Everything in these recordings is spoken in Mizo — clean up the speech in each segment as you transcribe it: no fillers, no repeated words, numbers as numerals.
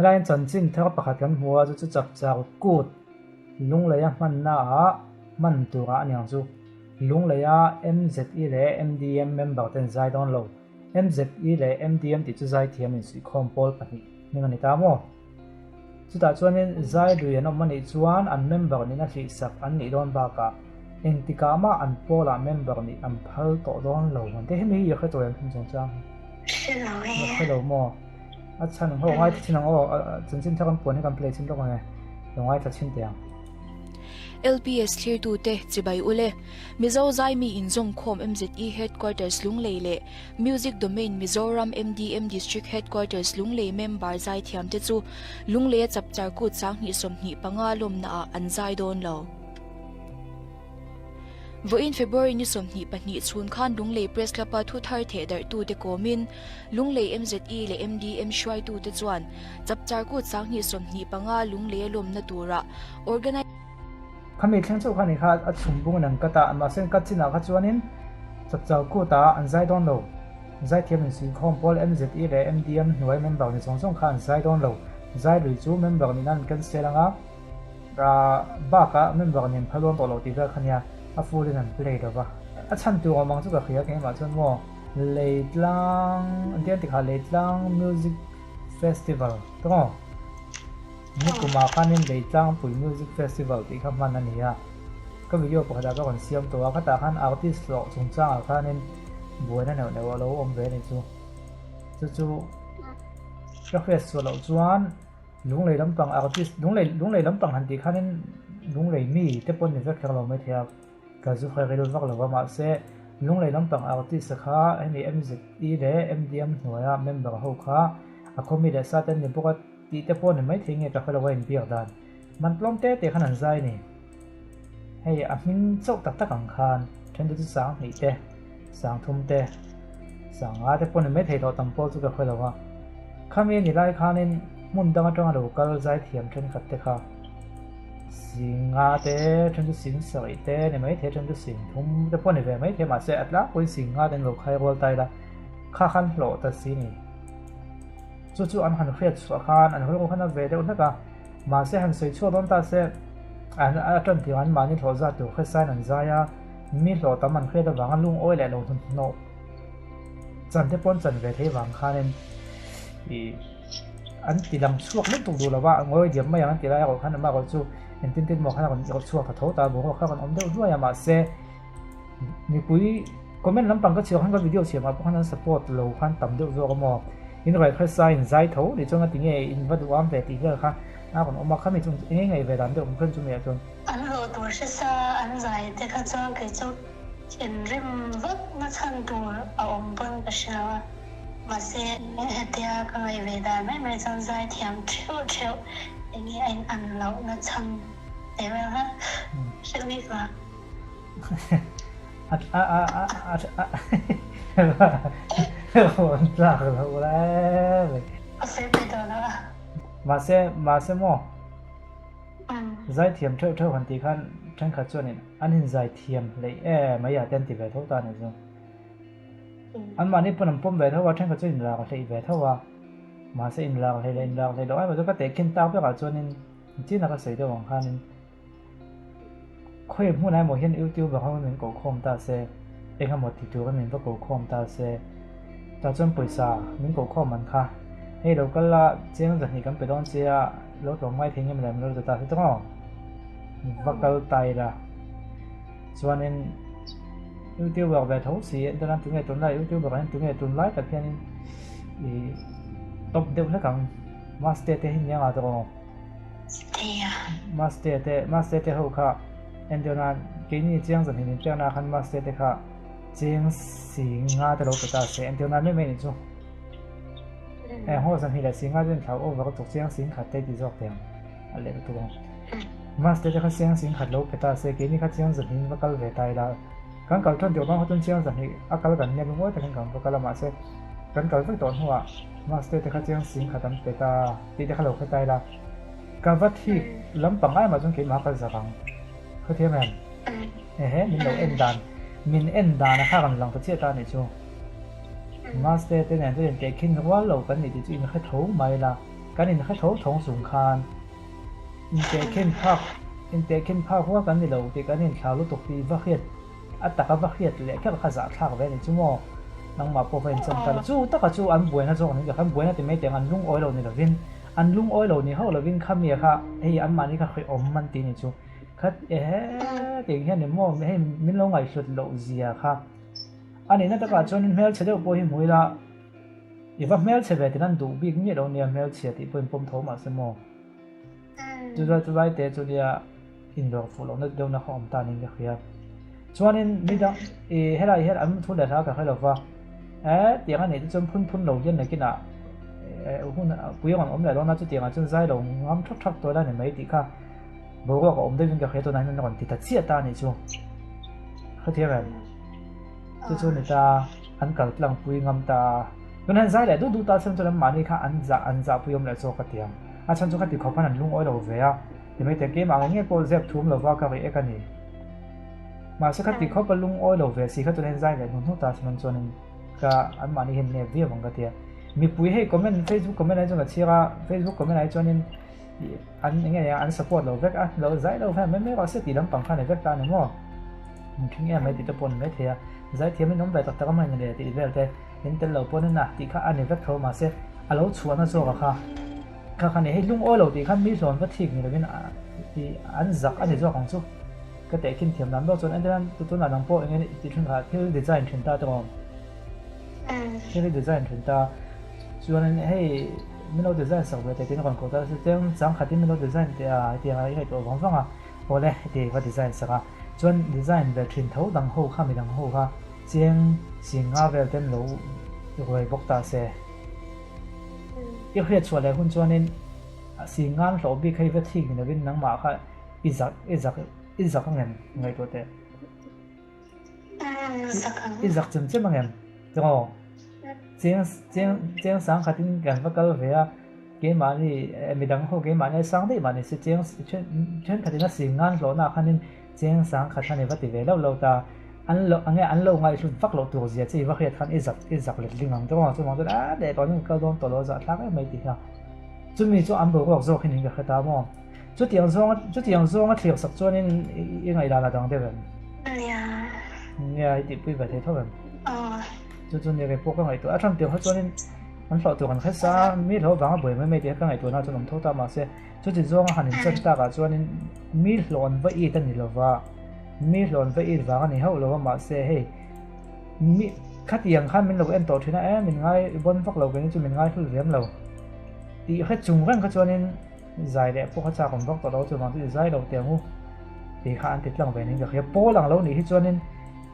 Helaiin chanchin thar pakhat kan hmu a, chu chu Chapchar Kut Lungleia hmannaah hman turah a niang chu. Lungleia MZE leh MDM member ten zai dawn lo. MZE leh MDM tih chu zaithiam insuihkhawm pawl pahnih hming a ni ta maw? Chutah chuanin zai lui an awm a nih chuan an member nihna hlihsak an nih dawn bakah engtikah mah an pawlah member nih an phal tawh dawn lo an ti. Hemi hi i hre tawh em hemi chungchang hi? Hre lo e. Ka hre lo maw? A chhan ho ngaithla chhin ang aw, chanchin thar kan puan hi kan play chhin lawk ang e, lo ngaithla chhin teh ang. LPS thlirtute chibai ule, Mizo Zaimi inzawmkhawm MZE Headquarters Lunglei leh Music Domain Mizoram MDM District Headquarters Lunglei member zaithiamte chu Lungleia Chapchar Kut 2025 lawmnaah an zai dawn lo. Vawiin February ni 22 chhun khan Lunglei Press Club-a thu thar theh darhtute kawmin Lunglei MZE leh MDM hruaitute chuan Chapchar Kut 2025 Lungleia lawmna tura Organi Khami thleng chauh kha ni kha a chhum bung in an cut a, mahse an cut chinah kha chuanin chapchar kut ah an zai dawn lo. Zaithiam insuihkhawm pawl MZE leh MDM hnuai member ni zawng zawng kha an zai dawn lo. Zai lui chu member nihna an cancel anga, bakah member nen phal dawn tawh lo tih vel kha nia a full in an play lo va. A chhan tur awm ang chu ka hria keimah chuan maw Leitlang an ti an ti kha Leitlang Music Festival te maw? Nikumah khanin Leitlangpui Music Festival tih kha hman a ni a, ka video pakhatah ka rawn siam tawh a, khatah khan artist hlawh chungchangah khanin buaina neuh neuh a lo awm ve a ni chu. Chu chu ka hriat suah loh chuan Lunglei lampang artist, Lunglei Lunglei lampang han tih khanin Lunglei mi te pawn ni vek kher lo maithei a, ka zu hre ril vak lo va, mahse Lunglei lampang artist kha hemi MZE leh MDM hnuaia member ho kha a khawmi leh sa te an ni bawk a, Tih te pawh ni maithei nge ka hre lo a inbiak dan man tlawm te te khan an zai a ni. Hei a hming chauh tak tak ang khan then te chu 2000 te, 3000 te, 5000 te pawh ni maithei tawh tam pawh chu ka hre lo a. Khami a ni lai khanin hmun dang atanga lo kal zai thiam thenkhat te kha 50 te, then chu 70 te ni maithei, then chu 3000 te pawh ni ve maithei mahse a tlangpuiin 50 te an lo khai rual ta ila kha khan hlawh ta si ni. Chu chu an han hriat chhuah khan an rilru khan a ve deuh hlek a, mahse han sawi chhuak dawn ta se an a tan tir an mahni hlawh zat tur hresain an zai a, mi hlawh tam an hriat avanga lungawi leh lo hnuhnawh chan te pawn chan ve thei vang khanin ih an ti lang chhuak lutuk duh lova a ngawi diam mai ang an ti lai erawh khan amah erawh chu engtin tin maw khan a rawn irh chhuak ta tho ta a, boruak kha a rawn awm deuh hluai a mahse Mipui comment lampang ka chhiar khan ka video siamah pawh khan an support lo khan tam deuh zawk a maw? In raih hre in zai tho nih chuan a ti nge in va duh am ve tih vel kha a rawn awm a, khami chu eng nge ve dan deuh awm khan chumi ah chuan. An hlawh tur hre sa an zai te kha chuan kei chu thinrim vak na chhan tur a awm pawn ka hre lo a, mahse hetia ka ngaih ve dan mai mai chuan zai thiam theuh theuh eng nge a in an loh na chhan teh vel kha hre bik lo. Mahse mahse maw zaithiam theuh theuh han tih khan thenkhat chuanin an inzaithiam hleih em mai a te an ti ve tho ta a ni chu. Anmahni pawn an pawm ve tho a, thenkhat chuan inlak hleih ve tho a. Mahse inlak hleih leh inlak hleih loh ai mah chu ka tehkhin tak berah chuanin chin a ka sawi deuh ang khanin Khawi hmunah emaw hian YouTuber ho hi min koh khawm ta se, eng emaw ti turin min va koh khawm ta se, tah chuan pawisa min koh khawm an kha, hei lo kal la cheng 200 kan pe dawn che a, lo tlawm ngai thei ngem le min lo ti ta se tawng aw, va kal ta ila. Chuanin YouTuber ve tho si entirnan tunge tunlai YouTuber ah hian tunge tunlai tak hianin ih top deuh hlek ang, Maste te hi nia nga tawng aw. Maste te Maste te ho kha entir nan keini chiang zan hi min pek na khan Maste te kha cheng si nga te lo pe ta se entir nan mai mai ni chu e ho zan hi leh si nga chen thlau over tuk chiang sing khat te ti zawk tiang a leh tu ang Maste te kha chiang sing khat lo pe ta se keini kha chiang zan hin va kal ve ta ila kan kal than tirh dawn kha chuan chiang zan hi a kal kan nia lungawi takin kan va kal a mahse kan kal vek tawh hnuah Maste te kha chiang sing khat an pe ta tih te kha lo hre ta ila, ka va thik lampang ai mah chuan keimah ka zak ang. Hrethiam em? Ehe, min lo en dan, min en dan a kha rawn lang ta chiah ta anih chu. Maste te nen chuan intehkhin rual lo kan nih tih chu in hre tho mai la. Kan inhre tho thawng chung khan intehkhin phak intehkhin phak hual kan ni lo tih kan inthlau lutuk tih va hriat a taka va hriat leh kher kha zahthlak ve a ni chu maw? Nangmah pawh va inchan ta la. Chu taka chu an buaina zawk ni kan buaina ti mai teh ang an lungawi lo ni lovin an lungawi lo ni hauh lovin khami kha hei anmahni kha hrehawm an ti ni chu. Khat ehe tiang hian ni maw hei min lo ngaihhlut loh zia kha a nihna takah chuanin hmelchhe deuh pawh hi hmu ila i va hmelchhe ve tin an duh bik miah lo nia hmelchhia tih pawhin pawm tho mahse maw chu zai chu lai te chu nia inrawk fuh lohna deuhna kha awm ta niin ka hria chuanin midang i helai hian an thu leh hla ka hre lova e tiang a nih te chuan phun phun lo hian nakinah hun pui ang an awm leh dawn a chutiangah chuan zai lo ngam thak thak tawh ila ni mai tih kha Boruak a awm deuhin ka hria tunah hian an rawn ti ta chiah ta a nih chu. Hrethiam em? Chu chu ni ta an kal tlang pui ngam ta a. Tunah hian zai leh duh duh ta chuan chuan an mahni kha an zah an zah pui awm leh zawk ka ti ang. A chhan chu khati khawp khan an lungawi lo ve a. Ti mai teh keimah ang nge pawh zep thum lova ka rih ek a ni. Mahse khati khawp a lungawi lo ve si kha tunah hian zai leh hnu hnu ta chuan chuanin ka an mahni hian nep viau ang ka ti a. Mipui hei comment Facebook comment ai chuan ka chhiar a, Facebook comment ai chuanin an enge nia an support lo vek a lo zai lo khan mai mai rawh se tih lampang khan a ni vek ta a ni maw mihring em mai tih te pawh a ni mai thei a zaithiam in awm ve tak tak a mai ni le tih vel te in tel lo pawn in a tih kha a ni vek tho mahse a lo chhuahna zawk a kha kha kha ni hei lungawi lo tih khan mi hlawn va thik ni lovin tih an zak a ni zawk ang chu ka tehkhin thiam dan bawk chuan entirnan tunah nang pawh enge tih thin kha thil design thin ta te awm thil design thin ta chuanin hei Min lo design sak ve teh tiin a rawn koh ta a, chuan chang khatin min lo design teh a hetiang a i ngaihtuah vang vang a, awle heti va design sak a, chuan design ve thin tho dang ho kha midang ho kha cheng sing nga vel ten lo ruai bawk ta se. I hriat chhuah leh hun chuanin sing ngan hlawh bik kha i va thik ni lovin nangmah kha i zak i zak i zak angem ngaihtuah teh. I zak chem chem angem tiraw? Cheng cheng cheng sang khatin kan va kal ve a, keimahni midang ho keimahni a sang daih mah ni se cheng then thenkhatin a sing ngan hlawhna ah khanin cheng sang khat khan i va ti ve lo lo ta. An lo enge an lo ngaihhlut vak loh tur zia che i va hriat khan i zak i zak let ling ang tiraw? Chuvang chuan a leh tawh in ka kal dawn tawh lo a zahthlak em mai tih kha. Chumi chu an boruak zawk hi niin ka hre ta maw? Chutiang zawnga chutiang zawnga thlir sak chuanin i ngaihdan a dang deuh em? Nia. Nia, i tihpui ve thei tho em? Aw. Chu chu nia kei pawh ka ngaihtuah a than tir kha chuanin an hlawh tur an hre sa a, mi hlawh vanga buai mai mai tih kha ka ngaihtuahna chuan awm tho ta mahse chuti zawnga han inchan takah chuanin mi hlawh an va it a ni lova, mi hlawh an va it vang a ni hauh lova mahse hei mi khatiang khan min lo en tawh thin a e min ngai bawn vak lo keini chu min ngai hlul vem lo tih hre chung reng kha chuanin Zai leh pawh kha chak awm vak tawh lo chuvang chu i zai lo teh ang u tih kha an ti tlang ve niin ka hria. Pawl ang lo nih hi chuanin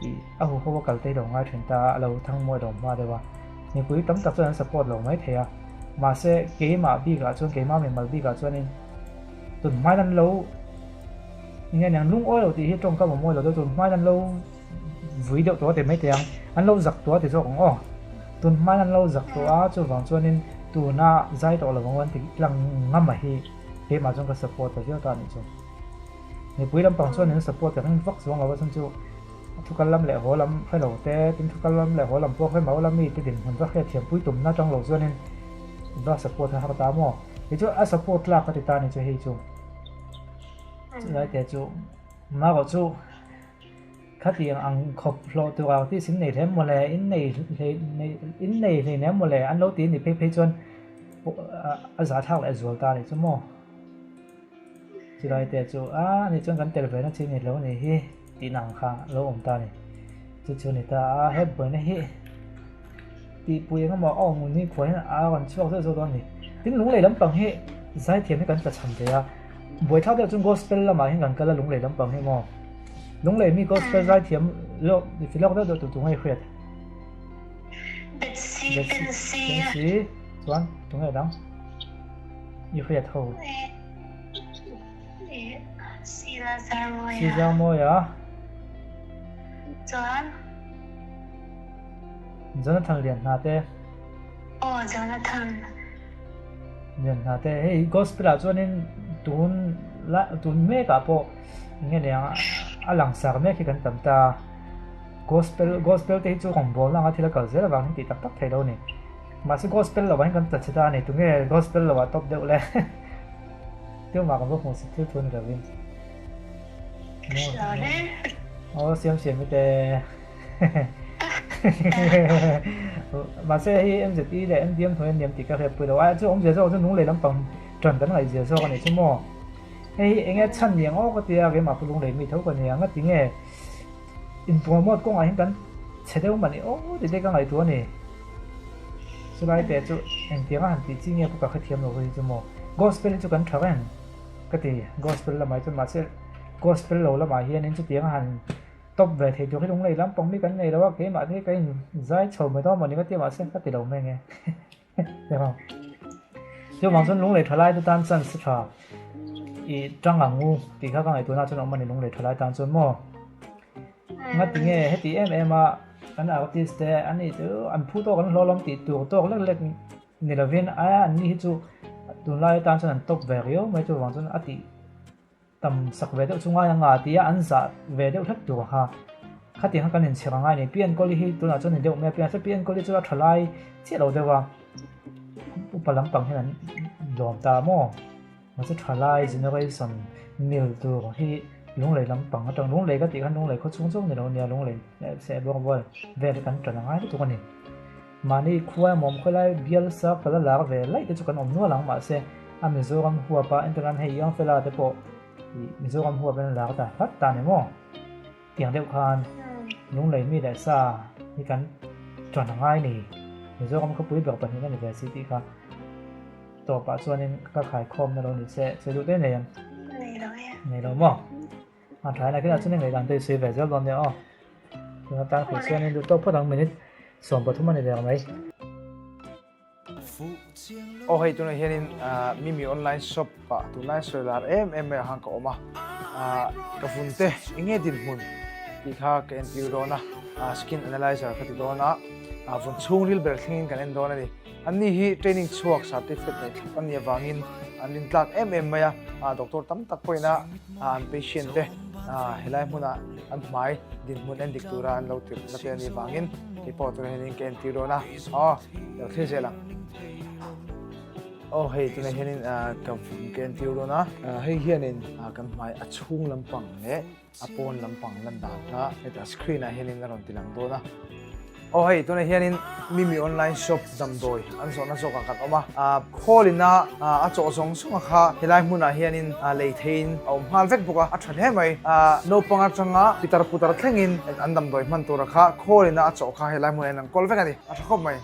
ih a huho a kal te hi lo ngai thin ta a, a lo thang mawi lo hma deuh a. Mipui tam tak chuan an support lo mai thei a, mahse keimah bikah chuan keimah mimal bikah chuanin tun hmain an lo enge niang lungawi lo tih hi tawngkam a mawi lo deuh tun hmain an lo vui deuh tawh a ti mai thei ang, an lo zak tawh a ti zawk ang aw. Tun hmain an lo zak tawh a, chuvang chuanin tuna zai tawh lo ang an ti tlang ngam a hi keimah chuan ka support ta viau ta a nih chu. Mipui lampang chuan in support ka ring vak chuang lo a chhan chu thu kal lam leh haw lam hre lo te, tin thu kal lam leh haw lam pawh hre mau la mi te dinhmun va hriatthiampui tumna atang lo chuanin va support a har ta maw. Kei chu a support tlak ka ti ta a ni chu hei chu. Chulai te chu marawh chu. Khatiang ang khawp hlawh tur artist in nei hle maw le, in nei in nei hlei nem maw le an lo ti ni phei phei chuan a zahthlak leh zual ta a nih chu maw. Chulai te chu a ni chuan kan tel ve na chi ni lo ni hi tih nang kha lo awm ta a ni. Chu chu ni ta a he buaina hi tihpui eng emaw a awm ni khuai hian a rawn chhuak zeuh zeuh dawn a ni. Tin lunglei lampang hi zaithiam hi kan tlachham ve a. Buaithlak deuh chuan gospel lamah hian kan kal a lunglei lampang hi maw. Lunglei mi gospel zaithiam lawk fi lawk deuh deuh tur tunge i hriat? Betsy Pensi Pensi chuan tunge dang i hriat ho? Sila Zarmawia Si Zarmawia Chuan Jonathan Lianhna te Aw Jonathan Lian hna te hei gospel ah chuanin tun la tun mek ah pawh enge ni ang a langsar mek hi kan tam ta gospel gospel te hi chu rawngbawlna anga thil a kal zel avang hian tih tak tak theih lo a ni. Mahse gospel lovah hian kan tla chhe ta a ni. Tunge gospel lovah top deuh le? Tumah kan va hmuh si thil thu ni lovin. Aw siam siam i te. Mahse hei MZE leh MDM hnuai an niam tih ka hriatpui lo. Ai chu awmzia zawk chu lunglei lampang tan kan ngaihzia zawk a nih chu maw. Hei hi enge chhan ni ang aw ka tia keimah pawh lunglei mi tho ka nia ngati nge in promote kawngah hian kan chhe deuh mah ni aw tih te ka ngaihtuah a ni. Chulai te chu engtiang a han tih chi nge pawh ka hrethiam lo hi chu maw. Gospel hi chu kan tha reng ka ti gospel lamah hi chuan mahse gospel lo lamah hianin chutiang a han top ve thei tur hi lunglei lampang mi kan nei lo a keimah te hi ka in zai chho mai dawn mawni ka tia mahse ka ti lo mai nge. Chuvang chuan lunglei tha lai te tan chance tha i tang ang u tih kha ka ngaihtuahna chuan awm a ni lunglei tha lai tan chuan maw ngati nge heti em em a kan artist te an ni chu an phu tawk an hlawh lawm tih tur tawk lek lek ni lovin a an ni hi chu tunlai tan chuan an top ve riau mai chuvang chuan a tih Tam sak ve deuh chu ngai anga a ti a, an zah ve deuh hlek tur kha. Khatiang kha kan inchhir a ngai a ni. Pi Enkawli hi tunah chuan ni deuh mai a, Pi Pi Enkawli chu a tha lai chiah lo deuh a, upa lampang hian an lawm ta maw? Mahse tha lai generation mil tur hi lunglei lampang atang lunglei ka tih khan lunglei khaw chhung chauh ni lo a nia, lunglei seh buang bual vel hi kan tan a ngai lutuk a ni. Mahni khua emaw awm khawilai bial sa kal a lar ve laih te chu kan awm nual ang mahse a Mizoram huap a entirnan hei Young Fella te pawh ih Mizoram huap in a lar ta hlat ta ni maw? Tiang deuh khan lunglei mi leh sa hi kan ṭan a ngai ni. Mizoram khawpui ber pahnih a ni ve si tih kha tawpah chuanin ka khaikhawmna lo ni se che duh te nei ang. Nei lo e. Nei lo maw? A thain a kinah chuan i ngaihdan te i sawi ve zel dawn nia aw. Tuna tan hrih chuan in duh tawk phawt ang minute 13 a ni der mai. Aw hei tunah hianin Mimi online shop ah tunlai sawi lar em em mai ah khan ka awm a, ka vun te eng nge dinhmun tih kha ka entir dawn a, skin analyzer ka ti dawn a, vun chhungril ber thlengin kan en dawn a ni. Anni hi training chhuak certificate nei thlap an nih avangin an rintlak em em mai a, doctor tam tak pawhin a an patient te helai hmuna an hmai dinhmun en dik tura an lo tirh na te a nih avangin kei pawh tunah hianin ka entir dawn a, aw lo thlir zel ang. Aw hei tunah hianin ka ka entir dawn a, hei hianin kan hmai a chhung lampang leh a pawn lampang lan dan kha hetah screen ah hianin a rawn ti lang dawn a. Aw hei tunah hianin Mimi online shop damdawi an zawhna zawkah kan awm a, call ina a chawh zawng zawng a kha helai hmunah hianin lei theiin a awm nghal vek bawk a, a tha hle mai. Naupang atanga pitar putar thlengin an damdawi hman tura kha call ina a chawh kha helai hmunah hian an kawl vek a ni, a tha khawp mai.